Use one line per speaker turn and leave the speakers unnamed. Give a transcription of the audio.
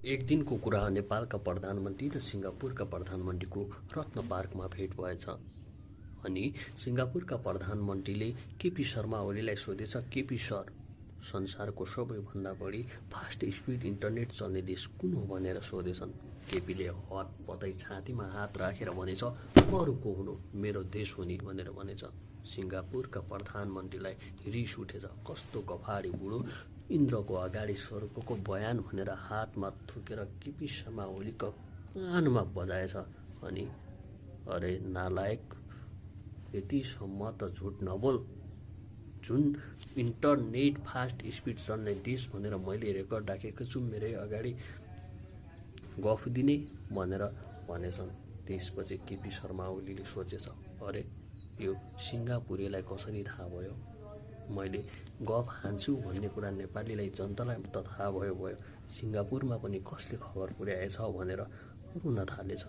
एक दिनको कुरा नेपालका प्रधानमन्त्री र सिङ्गापुरका प्रधानमन्त्रीको रत्न पार्कमा भेट भएछ। अनि सिङ्गापुरका प्रधानमन्त्रीले केपी शर्मा ओलीलाई सोधेछ, केपी सर, संसारको सबैभन्दा बढी फास्ट स्पिड इन्टरनेट चल्ने देश कुन हो भनेर सोधेछन्। केपीले हतपतै छातीमा हात राखेर भनेछ, अरू को हुनु, मेरो देश हो नि भनेर भनेछ। सिङ्गापुरका प्रधानमन्त्रीलाई रिस उठेछ। कस्तो गफाडी बुढो, इन्द्रको अगाडि स्वर्गको बयान भनेर हातमा थुकेर केपी शर्मा ओलीको कानमा बजाएछ। अनि अरे नालायक, यतिसम्म त झुट नबोल। जुन इन्टरनेट फास्ट स्पिड चल्ने देश भनेर मैले रेकर्ड राखेको छु, मेरै अगाडि गफ दिने भनेर भनेछन्। त्यसपछि केपी शर्मा ओलीले सोचेछ, अरे यो सिङ्गापुरेलाई कसरी थाहा भयो? मैले गफ हान्छु भन्ने कुरा नेपालीलाई जनतालाई त थाहा भयो। सिङ्गापुरमा पनि कसले खबर पुर्याएछ भनेर रुन थालेछ।